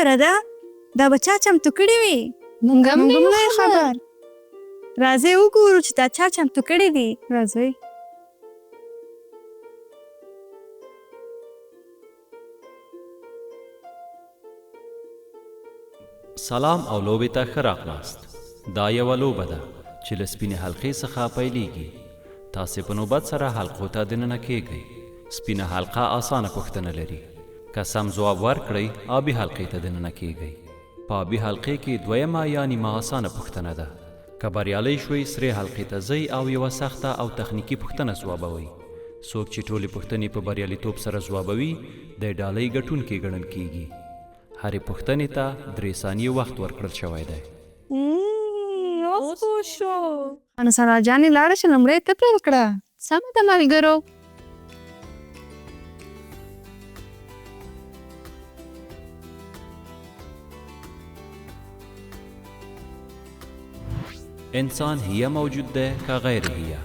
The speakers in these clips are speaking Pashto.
خبره ده؟ دا به چا چمتو کړي وي؟ مونږ هم موږ نه هم یو نه یو خبر. خبر. راځئ وګورو چې دا چا چمتو کړي دي. راځئ. سلام او لوبې ته ښه راغلاست. دا یوه لوبه ده چې له سپینې حلقې څخه پیلیږي. تاسې په نوبت سره حلقو ته دننه کیږئ. سپینه حلقه اسانه پوښتنه لري. که سم ځواب ورکړئ، آبي حلقې ته دننه کیږئ. په آبي حلقې کې دویمه یا نیمه اسانه پوښتنه ده. که بریالۍ شوئ، سرې حلقې ته ځئ او یوه سخته او تخنیکي پوښتنه ځوابوئ. څوک چې ټولې پوښتنې په بریالیتوب سره ځوابوي، د ډالۍ ګټونکی ګڼل کیږي. هرې پوښتنې ته 3 ثانیې وخت ورکړل شوی دی. اوس پوه شو. نو سارا جانې لاړه شه، لومړی ته پیل کړه. سمه ده ملګرو. انسان هیه موجود دی که غیر هیه؟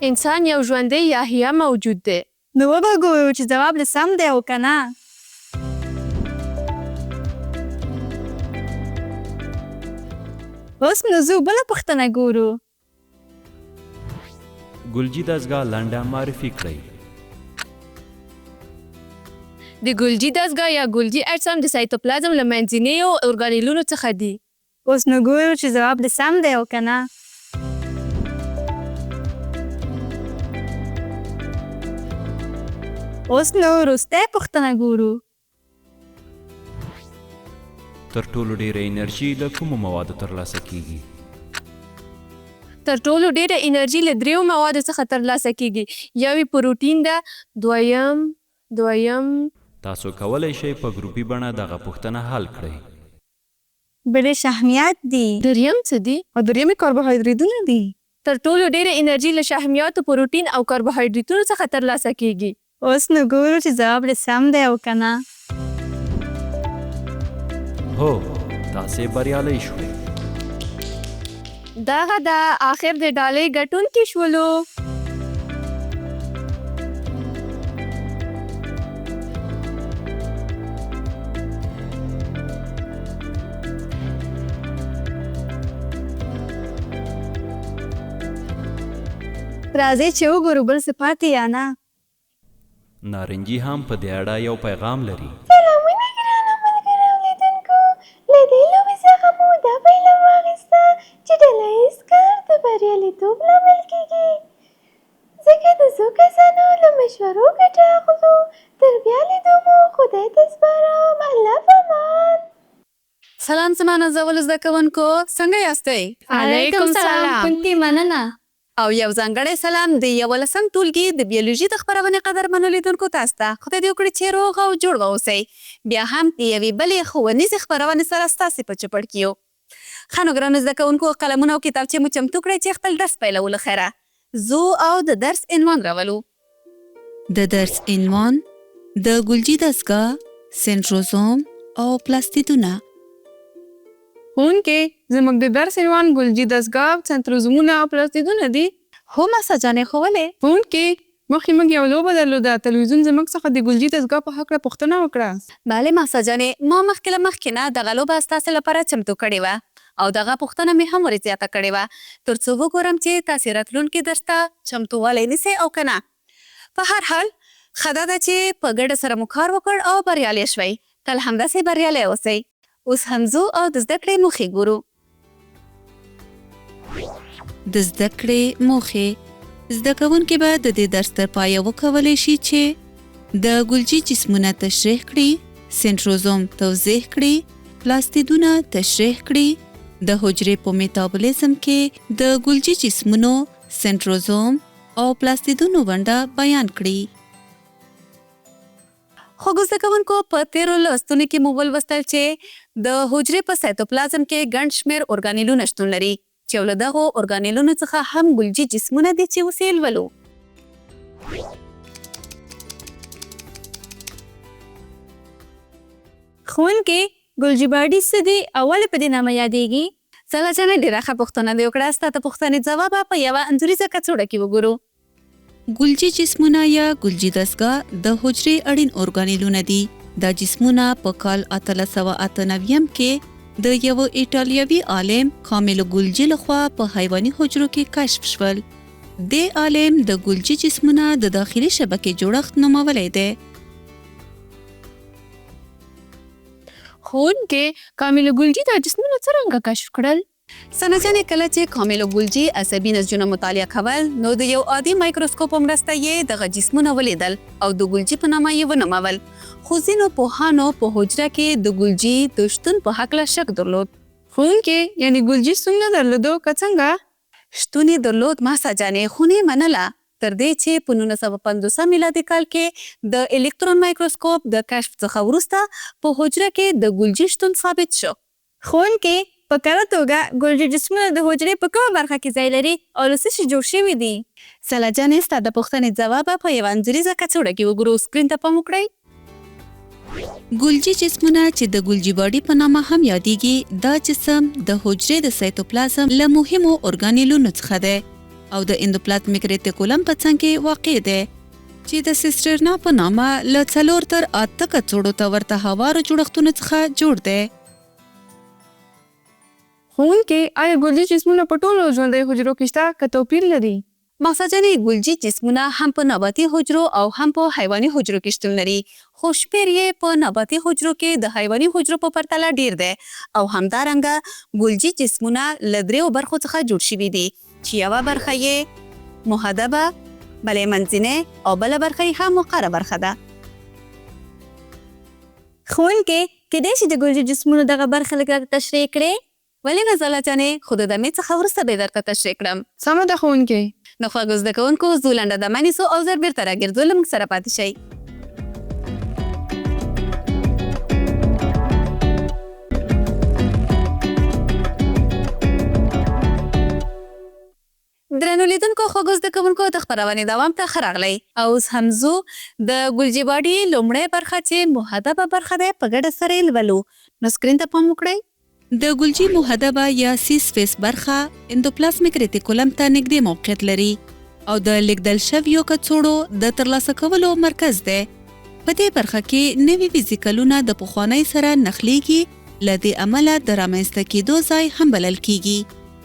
انسان یو ژوندی یا حیه موجود دی. نو وبه ګورو چې ځواب دې سم دی او که نه. اوس نو ځو بله پوښتنه ګورو. ګلجي دستګاه لنډه معرفي کړئ. د ګلجي دستګاه یا ګلجي اجسام د سایتوپلازم له منځنیو اورګانیلونو څخه دي. اوس نو ګورو چې ځواب دې سم دی او که نه. اوس نو وروستۍ پوښتنه ګورو. تر ټولو ډېره انرژي له کومو موادو ترلاسه کیږي؟ تر ټولو ډېره انرژي له دریو موادو څخه ترلاسه کیږي. یو یې پروټین ده، دویم تاسو کولی شئ په ګروپي بڼه دغه پوښتنه حل کړئ. بل یې شحمیات دي. دریم څه دي؟ او دریم یې کاربوهایډریټونه دي. تر ټولو ډېره انرژي له شحمیاتو، پروټین او کاربوهایډریټونو څخه ترلاسه کیږي. اوس نو ګورو چې ځواب دې سم دی او که نه. هو، تاسې بریالۍ شوئ. دغه ده، آخر د ډالۍ ګټونکي شولو. راځئ چې وګورو بل څه پاتې یا نه. نارنجي هم په دې اړه یو پیغام لري. سلامونه ګرانو ملګرو او لیدونکو، له دې لوبې څخه مو دا پیله واخیسته چې ډله ییز کار د بریالیتوب لامل کیږي، ځکه د څو کسانو له مشورو ګټه اخلو. تر بیا لیدو مو خدای ته سپارم. الله په امان. سلام زما نازولو زده کوونکو، څنګه یاستئ؟ علیکم سلام. ښوونکې مننه. او یو ځانګړی سلام د 11 ټولګي د بیولوژي د خپرونې قدرمنو لیدونکو تاسو ته. خدای دې وکړي چې روغ او جوړ واوسئ. بیا هم د یوې بلې ښوونیزې خپرونې سره ستاسې په چوپړ کې یو. ښه نو ګرانو زده کوونکو، قلمونه او کتابچې مو چمتو کړئ چې خپل درس پیلولو خیره ځو او د درس عنوان راولو. د درس عنوان: د ګلجي دستګاه، سنټروزوم او پلاستیدونه. ښوونکې، زموږ د درس عنوان ګلجي دستګاه، سنتروزومونه او پلاستیدونه دي. هو ماسا جانې، خو ولې؟ ښوونکې، مخکې موږ یوه لوبه درلوده، تلویزیون زموږ څخه د ګلجي دستګاه په هکله پوښتنه وکړه. بله ماسا جانې، ما مخکې له مخکې نه دغه لوبه ستاسې لپاره چمتو کړې وه او دغه پوښتنه مې هم ورې زیاته کړې وه، تر څو وګورم چې تاسې راتلونکي درس ته چمتووالی نیسئ او که نه. په هر حال، ښه دا ده چې په ګډه سره مو کار وکړ او بریالي شوئ. تل همداسې بریالي اوسئ. اوس هم ځو او د زده کړې موخې ګورو. د زده کړې موخې: زده کوونکي به د دې درس تر پایه وکولی شي چې د ګلجي جسمونه تشریح کړي، سنټروزوم توضیح کړي، پلاستیدونه تشریح کړي، د حجرې په میتابولیزم کې د ګلجي جسمونو، سنټروزوم او پلاستیدونو ونډه بیان کړي. خوږو زده کوونکو، په تېرو لوستونو کې مو ولوستل چې د حجرې په سایتوپلازم کې ګڼ شمېر اورګانیلونه شتون لري، چې یو له دغو اورګانیلونو څخه هم ګلجي جسمونه دي چې اوس یې لولو. ښوونکې، ګلجي باډي څه دي او ولې په دې نامه یادېږي؟ ځلا جانې، ډېره ښه پوښتنه دې وکړه. ستا د پوښتنې ځواب به په یوه انځوریزه کڅوړه کې وګورو. ګلجي جسمونه یا ګلجي دستګاه د حجرې اړین اورګانیلونه دي. دا جسمونه په کال 1898 یم کې د یوه ایټالیوي عالم کامیلو ګلجي لخوا په حیواني حجرو کې کشف شول. دې عالم د ګلجي جسمونه د داخلي شبکې جوړښت نومولی دی. ښوونکې، کامیلو ګلجي دا جسمونه څرنګه کشف کړل؟ ثنا جانې کله چې کامیلو ګلجي عصبي نسجونه مطالعه کول نو د یو عادي مایکروسکوپ په مرسته یې دغه جسمونه ولیدل او د ګلجي په نامه یې ونومول خو ځینو پوهانو په حجره کې د ګلجي د شتون په هکله شک درلود. ښوونکې، یعنې ګلجي شتون نه درلودو که څنګه؟ شتون یې درلود مهسا جانې خو نه یې منله تر دې چې په 1950 میلادي کال کې د الکترون مایکروسکوپ د کشف څخه وروسته په حجره کې د ګلجي شتون ثابت شو. ښوونکې، په کره توګه ګلجي جسمونه د حجرې په کومه برخه کې ځای لري او له څه شي جوړ شوي دي؟ ځلا جانې ستا د پوښتنې ځواب به په یوه انځوریزه کڅوړه کې وګورو، سکرین ته پام وکړئ. ګلجي جسمونه چې د ګلجي باډي په نامه هم یادیږي، دا جسم د حجرې د سایتوپلازم له مهمو اورګانیلونو څخه دی او د اندوپلازمیک ریتیکولم په څنګ کې واقع دی، چې د سیسټرنا په نامه له څلور تر اته کڅوړو ته ورته هوارو جوړښتونو څخه جوړ دی. ښوونکې، آیا ګلجي جسمونه په ټولو ژوندیو حجرو کې شته که توپیر لري؟ مهسا جانې، ګلجي جسمونه هم په نباتي حجرو او هم په حیواني حجرو کې شتون لري، خو شمېر یې په نباتي حجرو کې د حیواني حجرو په پرتله ډېر دی او همدارنګه ګلجي جسمونه له دریو برخو څخه جوړ شوي دي چې یوه برخه یې محدبه، بله یې منځینۍ او بله برخه یې هم مقعره برخه ده. ښوونکې، کېدای شي د ګلجي جسمونو دغه برخه لږ راته تشریح کړې؟ ولې غزاله جانې، خو د دمې څخه وروسته به یې درته تشریح کړم. سمه ده ښوونکې. نو خوږو زده کوونکو، ځو لنډه دمه نیسو او زر بیرته راګرځو، له موږ سره پاتې شئ. درنو لیدونکو، خوږو زده کوونکو، د خپرونې دوام ته ښه راغلئ. او اوس هم ځو د ګلجي باډي لومړۍ برخه چې محدبه برخه ده په ګډه سره یې لولو. نو سکرین ته پام وکړئ. د ګلجي محدبه یا سیس فیس برخه اندوپلازمیک ریتیکولم ته نږدې موقعیت لري او د لیږدل شویو کڅوړو د ترلاسه کولو مرکز دی. په دې برخه کې نوي ویزیکلونه د پخوانۍ سره نښلیږي، له دې امله د رامنځته کیدو ځای هم بلل کیږي.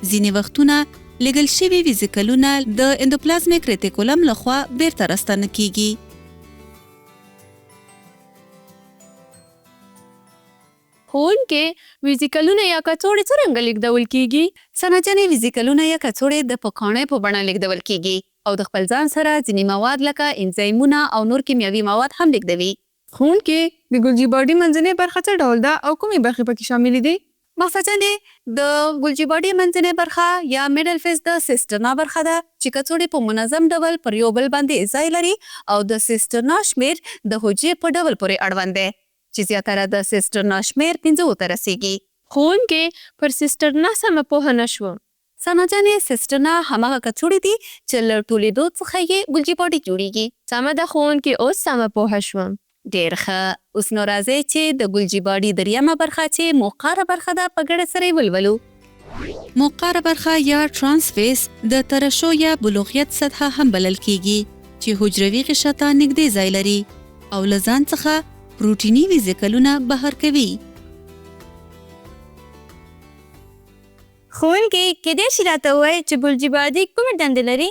ځینې وختونه لیږل شوي ویزیکلونه د اندوپلازمیک ریتیکولم له خوا بیرته راستانه کیږي. ښوونکې، ویزیکلونه یا کڅوړې څرنګه لیږدول کیږي؟ ثنا جانې، ویزیکلونه یا کڅوړې د پکاڼۍ په بڼه لیږدول کیږي او د خپل ځان سره ځینې مواد لکه انزایمونه او نور کیمیاوي مواد هم لیږدوي. ښوونکې، د ګلجي باډي منځنۍ برخه څه ډول ده او کومې برخې پکې شاملې دي؟ مهسا جانې، د ګلجي باډي منځنۍ برخه یا میډل فیز د سیسټرنا برخه ده چې کڅوړې په منظم ډول پر یو بل باندې ځای لري او د سیسټرنا شمېر د حجرې په ډول پورې اړوند دی چې زیاتره د سیسټرنا شمېر پنځوو ته رسېږي. ښوونکې، پر سیسټرنا سمه پوهه نه شوم. ثنا جانې، سیسټرنا هماغه کڅوړې دي چې له ټولېدو څخه یې ګلجي باډي جوړېږي. سمه ده ښوونکې، اوس سمه پوهه شوم. ډېر ښه، اوس نو راځئ چې د ګلجي باډي دریمه برخه چې مقعره برخه ده په ګډه سره یې ولولو. مقعره برخه یا ټرانس فیس د ترشح یا بلوغیت سطحه هم بلل کېږي چې حجروي غشا ته نږدې ځای لري او له ځان څخه پروټیني ویزیکلونه بهر کوي. ښوونکې، کېدای شي راته ووایئ چې ګلجي باډي کومې دندې لري؟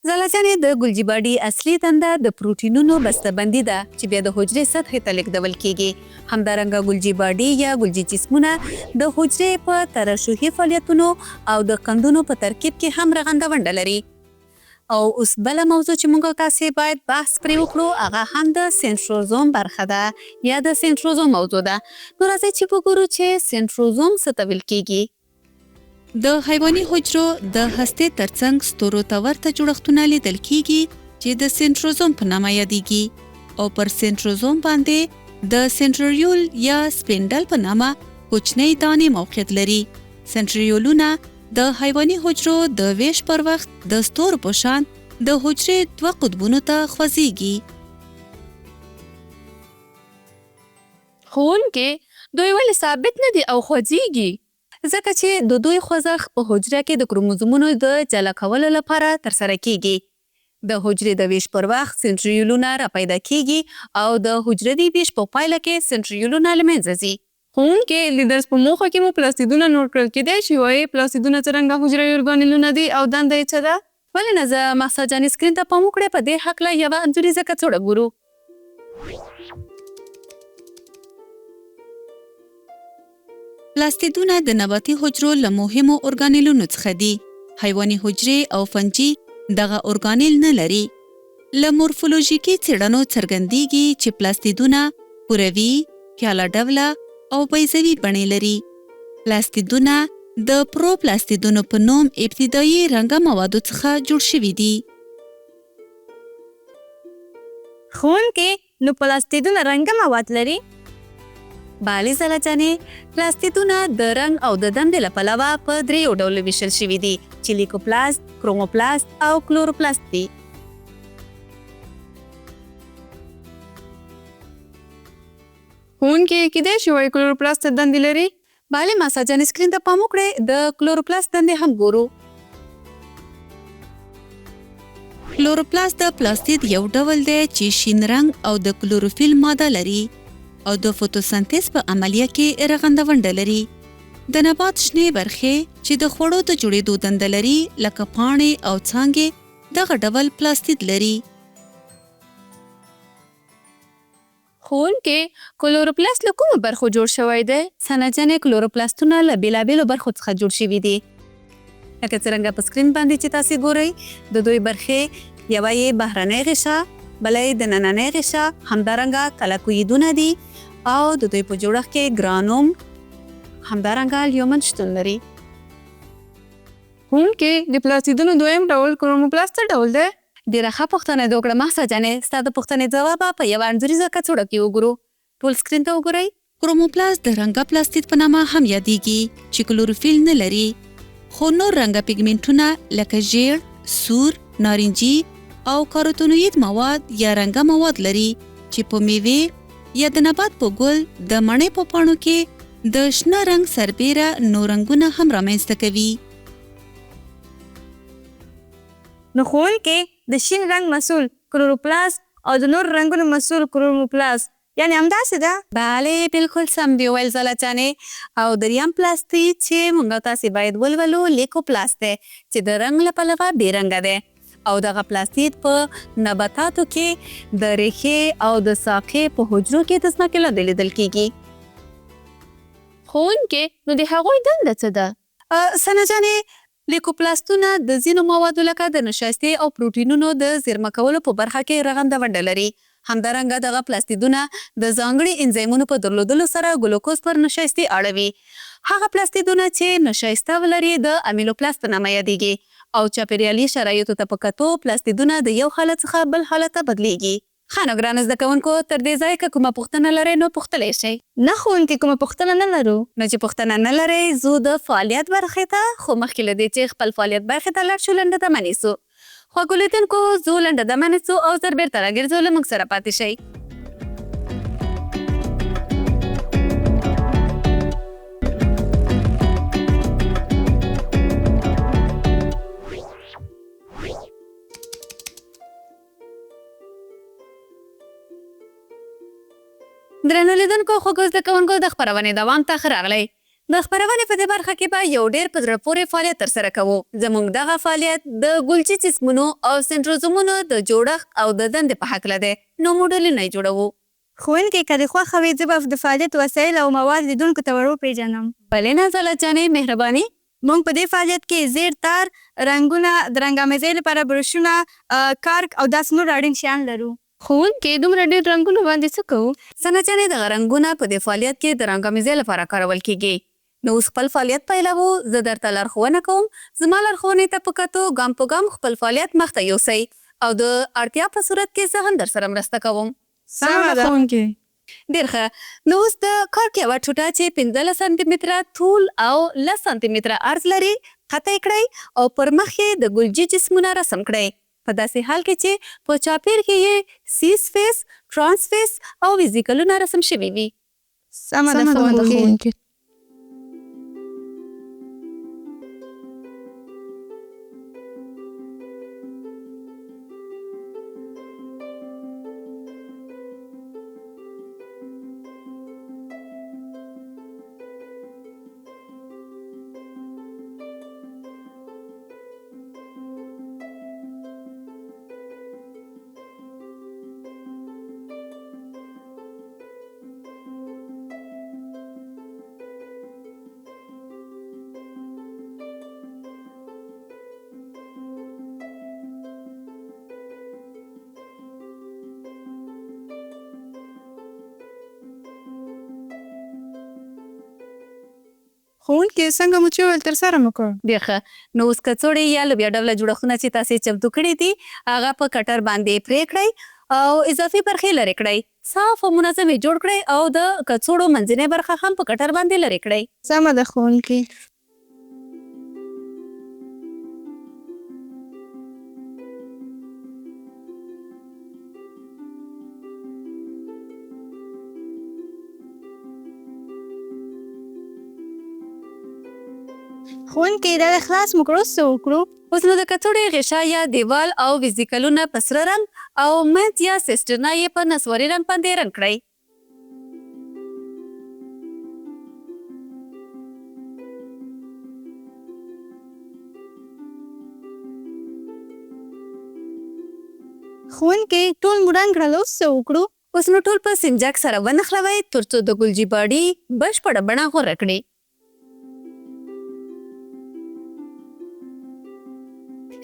ځلا جانې، د ګلجي باډي اصلي دنده د پروټینونو بسته بندي ده چې بیا د حجرې سطحې ته لېږدول کېږي. همدارنګه ګلجي باډي یا ګلجي جسمونه د حجرې په ترشحي فعالیتونو او د قندونو په ترکیب کې هم رغنده ونډه لري. او اوس بله موضوع چې موږ او تاسې باید بحث پرې وکړو هغه هم د سینټروزوم برخه ده یا د سینټروزوم موضوع ده. نو راځئ چې وګورو چې سینټروزوم څه ته ویل کېږي. د حیواني حجرو د هستې ترڅنګ ستورو ته ورته جوړښتونه لیدل کېږي چې د سینټروزوم په نامه یادېږي او پر سینټروزوم باندې د سینټریول یا سپینډل په نامه کوچنۍ دانې موقعیت لري. سینټریولونه د حیواني حجرو د وېش پر وخت د ستورو په شان د حجرې دوه قطبونو ته خوځېږي. ښوونکې، دوی ولې ثابت نه دي او خوځېږي؟ ځکه چې د دوی خوځښت په حجره کې د کروموزومونو د جلا کولو لپاره ترسره کېږي. د حجرې د ویش پر وخت سنټریولونه راپیدا کیږي او د حجروي ویش په پایله کې سنټریولونه له منځه ځي. ښوونکې، د درس په موخه کې مو پلاستیدونه نوټ کړل، کیدای شي ووایې پلاستیدونه څرنګه حجروي ارګانیلونه دي او دنده یې څه ده؟ ولې نه، زه مهسا جانې سکرین ته پام وکړئ، په دې هکله یوه انځوریزه کڅوړه ګورو. پلاستیدونه د نباتي حجرو له مهمو ارګانیلونو څخه دي. حیواني حجرې او فنجي دغه ارګانیل نه لري. له مورفولوژیکي څېړنو څرګندېږي چې پلاستیدونه کروي، پیاله ډوله او بیضوي بڼې لري. پلاستیدونه د پروپلاستیدونو په نوم ابتدايي رنګه موادو څخه جوړ شوي دي. ښوونکې، نو پلاستیدونه رنګه مواد لري؟ بله ځله جانې، پلاستیدونه د رنګ او د دندې له پلوه په دریو ډولو ویشل شوي دي چې لیکوپلاست، کروموپلاست او کلوروپلاست دي. ښوونکې، کیدای شي ووایې کلوروپلاست څه دندې لري؟ بله ماسا جانې سکرین ته پام وکړئ، د کلوروپلاست دندې هم ګورو. کلوروپلاست د پلاستید یو ډول دی چې شین رنګ او د کلوروفیل ماده لري او د فوتوسنتز په عملیه کې رغنده ونډه لري. د نبات شنې برخې چې د خوړو د جوړېدو دنده لري لکه پاڼې او څانګې دغه ډول پلاستید لري. ښوونکې، کلوروپلاست له کومو برخو جوړ شوی دی؟ ثنا جانې، کلوروپلاستونه له بېلابېلو برخو څخه جوړ شوي دي. لکه څرنګه په سکرین باندې چې تاسې ګورئ، د دوی برخې یوه یې بهرنۍ غشا، بله یې د نننۍ غشا، همدارنګه کلاکویدونه دي او د دوی په جوړښت کې ګرانوم، همدارنګه لیومن شتون لري. ښوونکې، د پلاستیدونو دویم ډول کروموپلاست څه ډول دی؟ ډېره ښه پوښتنه دې وکړه مهسا جانې، ستا د پوښتنې ځواب به په یوه انځوریزه کڅوړه کې وګورو. ټول سکرین ته وګورئ. کروموپلاست د رنګه پلاستید په نامه هم یادېږي چې کلوروفیل نه لري، خو نور رنګه پیګمنټونه لکه ژیړ، سور، نارنجي او کاروتونوید مواد یا رنګه مواد لري چې په میوې یا د نبات په ګل د مڼې په پاڼو کې د شنه رنګ سربېره نور رنګونه هم رامنځته کوي. نو ښوونکې، د شین رنګ مسول کلوروپلاست او د نورو رنګونو مسول کروموپلاست، یعنې همداسې ده؟ بله، بالکل سم دې وویل ځلا جانې. او دریم پلاستید چې موږ تاسې باید ولولو لیکوپلاست دی چې د رنګ له پلوه بې رنګه دی او دغه پلاستید په نباتاتو کې د ریښې او د ساقې په حجرو کې د ځمکې لاندې لیدل کیږي. ښوونکې، نو د هغوی دنده څه ده؟ ثنا جانې، لیکوپلاستونه د ځینو موادو لکه د نشایستې او پروټینونو د زیرمه کولو په برخه کې رغنده ونډه لري. همدارنګه دغه پلاستیدونه د ځانګړي انزایمونو په درلودلو سره ګلوکوز پر نشایستې اړوي. هغه پلاستیدونه چې نشایسته ولري د امیلوپلاست په نامه یادیږي او چاپیریالي شرایطو ته په کتو پلاستیدونه د یو حالت څخه بل حالت ته بدلیږي. ښه نو ګرانو زده کوونکو تر دې ځایه که کومه پوښتنه لرئ نو پوښتلی شئ. نه ښوونکې، کومه پوښتنه نه لرو. نو چې پوښتنه نه لرئ ځو د فعالیت برخې ته، خو مخکې له دې چې خپل فعالیت برخې ته لاړ شو لنډه دمه نیسو. خوږو لیدونکو ځو لنډه دمه نیسو او زر بیرته راګرځو، له موږ سره پاتې شئ. درنو لیدونکو، خوږو زده کوونکو، د خپرونې دوام ته ښه راغلی. د خپرونې په دې برخه کې به یو ډېر په زړه پورې فعالیت ترسره کوو. زموږ دغه فعالیت د ګلجي جسمونو او سنټروزومونو د جوړښت او د دندې په هکله دی، نو موډلونه یې جوړوو. ښوونکې، که دې خوښه وي زه به د فعالیت وسایل او مواد لیدونکو ته ور وپېژنم. بلې نازله جانې، مهرباني. موږ په دې فعالیت کې زیړ تار، رنګونه، د رنګ آمیزۍ لپاره برشونه، کارک او داسې نور اړین شیان لرو. ښوونکې، دومره ډېر رنګونه باندې څه کوو؟ ثنا جانې، دغه رنګونه په دې فعالیت کې د رنګ آمیزۍ لپاره کارول کېږي. نو اوس خپل فعالیت پیلوو، زه درته لارښوونه کوم، زما لارښوونې ته په کتو ګام په ګام خپل فعالیت مخته یوسئ او د اړتیا په صورت کې زه هم درسره مرسته کوم. سمه ده ښوونکې. ډېر ښه، نو اوس د کارک یوه ټوټه چې 15 سانتي متره طول او 10 سانتي متره عرض لري قطع کړئ او پر مخ یې د ګلجي جسمونه رسم کړئ، په داسې حال کې چې په چاپېر کې یې سیس فیس، ترانس فیس او ویزیکلونه رسم شوي وي. سمه ده سمه ده ښوونکې. ښوونکې. ښوونکې، څنګه مو چې وویل ترسره مو کړ. ډېر ښه. نو اوس کڅوړې یا لوبیا ډوله جوړښتونه چې تاسې چمتو کړي دي، هغه په کټر باندې پرې کړئ او اضافي برخې لرې کړئ. صاف او منظم یې جوړ کړئ او د کڅوړو منځنۍ برخه هم په کټر باندې لرې کړئ. سمه ده ښوونکې. ښوونکې، دا دی خلاص مو کړو، اوس څه وکړو؟ اوس نو د کڅوړې غشا یا دیوال او ویزیکلونه په سره رنګ او منځ یا سیسټرنا یې په نسواري رنګ باندې رنګ کړئ. ښوونکې، ټول مو رنګ کړل، اوس څه وکړو؟ اوس نو ټول په سنجک سره ونښلوئ ترڅو د ګلجي باډي بشپړه بڼه غوره کړي.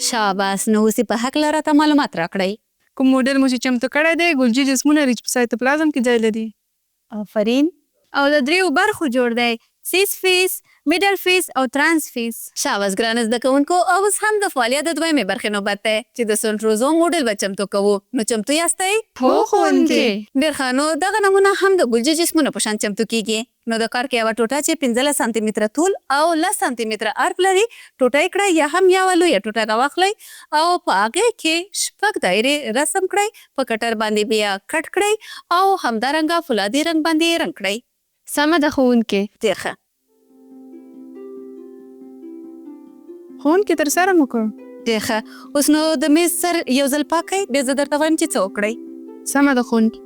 شاباس، نو اوس یې په هکله راته معلومات راکړئ. کوم موډل مو چې چمتو کړی دی، ګلجي جسمونه لري چې په سایتوپلازم کې ځای لري. آفرین. او له دریو برخو جوړ دی، سیس فیس، میډل فیس او ترانس فیس. شاباس ګرانه زده کوونکو، او اوس هم د فعالیت د دویمې برخې نوبت دی چې د سنټروزوم موډل به چمتو کوو. نو چمتو یاستئ؟ هو ښوونکې. ډېر ښه. نو دغه نمونه هم د ګلجي جسمونو په شان چمتو کیږي. نو د کار کې یوه ټوټه چې 15 سانتي متره طول او 10 سانتي متره عرض لري ټوټه یې کړئ، یا هم یوه لویه ټوټه راواخلئ او په هغې کې 6 دایرې رسم کړئ، په کټر باندې بیا کټ کړئ او همدارنګه فولادي رنګ باندې یې رنګ کړئ. سمه ده ښوونکې. ډېر ښه. ښوونکې، ترسره مو کړ. ډېر ښه. اوس نو د میز سر یو ځل پاک کړئ، بیا زه درته وایم چې څه وکړئ. سمه ده ښوونکې.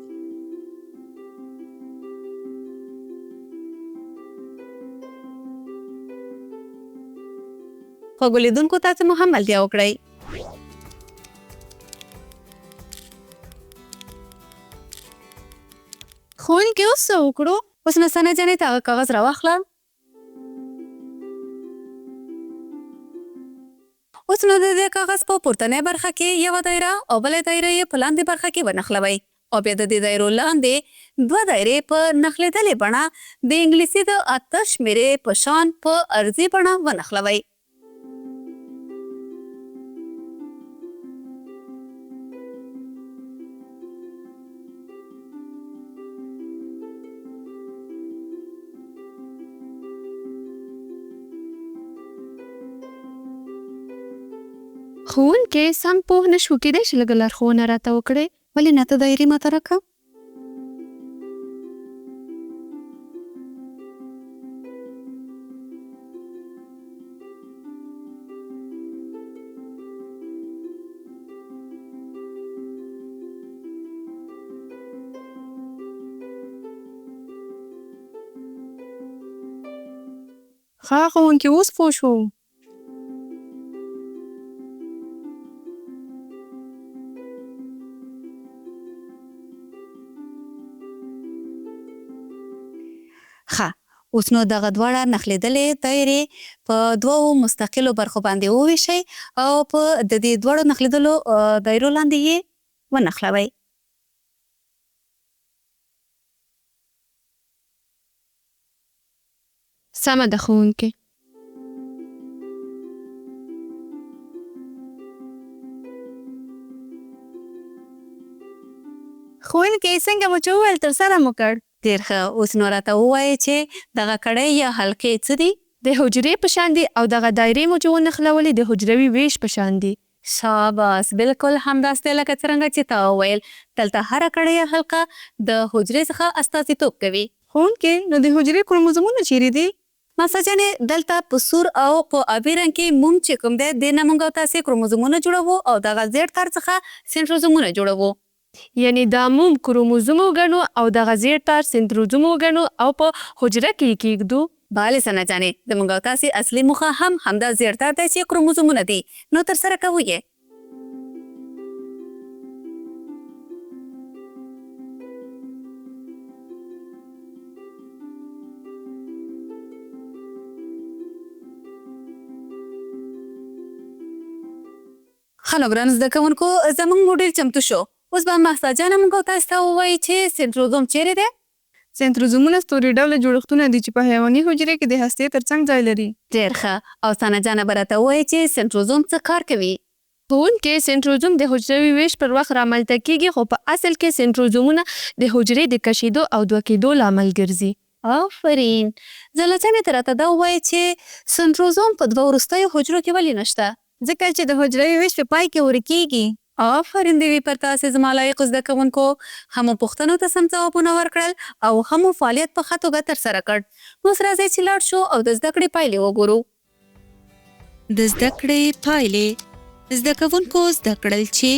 خوږو لیدونکو، تاسې مو هم ملتیا وکړئ. ښوونکې، اوس څه وکړو؟ اوس نو ثنا جانې ته هغه کاغذ راواخله. اوس نو د دې کاغذ په پورتنۍ برخه کې یوه دایره او بله دایره یې په لاندې برخه کې ونښلوئ او بیا د دې دایرو لاندې 2 دایرې په نښلېدلې بڼه د انګلیسي د 8 شمېرې په شان په عرضي بڼه ونښلوئ. ښوونکې، سم پوه نه شوو، کېدای شي لږه لارښوونه راته وکړئ؟ ولې نه، ته دایرې ماته راکړه. ښه ښوونکې، اوس پوه شوو. ښه، اوس نو دغه دواړه نښلېدلې دایرې په دوو مستقلو برخو باندې وویشئ او په د دې دواړو نښلېدلو دایرو لاندې یې ونښلوئ. سمه ده ښوونکې. ښوونکې، څنګه مو چې وویل ترسره مو کړ. ډېر ښه. اوس نو راته ووایئ چې دغه کړۍ یا حلقې څه دي؟ د حجرې په شان دي او دغه دایرې مو چې ونښلولې د حجروي ویش په شان دي. شاباس، بالکل همداسې دی لکه څرنګه چې تا وویل. دلته هره کړۍ یا حلقه د حجرې څخه استازیتوب کوي. ښوونکې، نو د حجرې کروموزومونه چیرې دي؟ ماسا جانې، دلته په سور او په آبي رنګ کې موم چې کوم دی، دې نه موږ او تاسې کروموزومونه جوړوو او دغه زیړ تار څخه سنټروزومونه جوړوو. یعنې دا موم کروموزوم وګڼو او دغه زیړ تار سنتروزوم وګڼو او په حجره کې یې کیږدو. بله ثنا جانې، زموږ او تاسې اصلي موخه هم همدا زیړ تار دی چې کروموزومونه دي، نو ترسره کوو یې. ښه نو ګرانو زده کوونکو، زموږ موډل چمتو شو. اوس به مهسا جانه موږ او تاسې ته ووایي چې سنټروزوم چیرې دی؟ سنتروزومونه ستوري ډوله جوړښتونه دي چې په حیواني حجرې کې د هستې تر څنګ ځای لري. ډېر ښه. او ثنا جانه به راته ووایې چې سنتروزوم څه کار کوي؟ ښوونکې، سنتروزوم د حجروي وېش پر وخت رامنځته کېږي خو په اصل کې سنتروزومونه د حجرې د کشېدو او دوه کېدو لامل ګرځي. آفرین. ځلا جانې ته راته دا ووایه چې سنتروزوم په دوه وروستیو حجرو کې ولې نشته؟ ځکه چې د حجروي وېش په پای کې ورکېږي. آفرین دې وي پر تاسې زما لایقو زده کوونکو. هم مو پوښتنو ته سم ځوابونه ورکړل او هم مو فعالیت په ښه توګه ترسره کړ. نو اوس راځئ چې لاړ شو او د زده کړې پایلې وګورو. د زده کړې پایلې، زده کوونکو زده کړل چې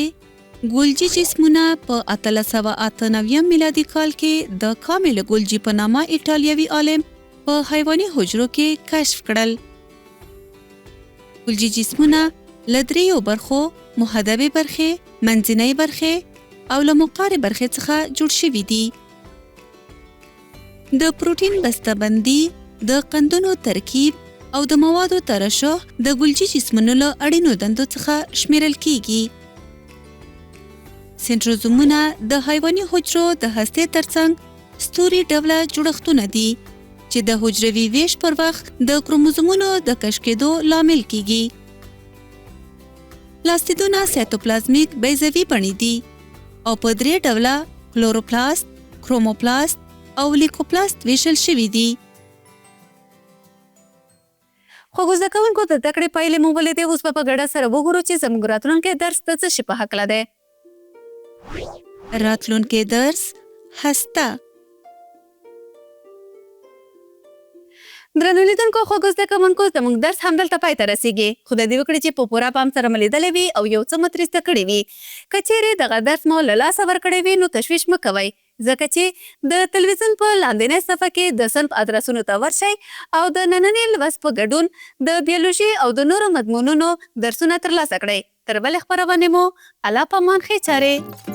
ګولجي جسمونه په 1898 میلادي کال کې د کامیلو ګولجي په نامه ایټالیوي عالم په حیواني حجرو کې کشف کړل. ګلجي جسمونه له درېیو برخو، محدبې برخې، منځنۍ برخې او له مقارې برخې څخه جوړ شوي دي. د پروټین بسته بندي، د قندونو ترکیب او د موادو ترشح د ګلجي جسمونو له اړینو دندو څخه شمیرل کیږي. سنټروزومونه د حیواني حجرو د هستې ترڅنګ ستوري ډوله جوړښتونه دي چې د حجروي ویش پر وخت د کروموزومونو د کش کېدو لامل کیږي. پلاستیدونه سایتوپلازمیک بیضوي بڼې دي او په درې ډوله کلوروپلاست، کروموپلاست او لیکوپلاست ویشل شوي دي. خوږو زده کوونکو د زده کړې پایلې مو ولیدې، اوس به په ګډه سره وګورو چې زموږ راتلونکی درس د څه شي په هکله دی. راتلونکی درس، هسته. درنو لیدونکو، خوږو زده کوونکو، زموږ درس همدلته پای ته رسیږي. خدای دې وکړي چې په پوره پام سره مو لیدلی وي او یو څه مو ترې زده کړي وي. که چیرې دغه درس مو له لاسه ورکړی وي نو تشویش مه کوئ، ځکه چې د تلویزیون په لاندینۍ صفحه کې د صنف ادرسونو ته ورشئ او د ننني لوست په ګډون د بیولوژي او د نورو مضمونونو درسونه ترلاسه کړئ. تر بلې خپرونې مو الله پامان، ښې چارې.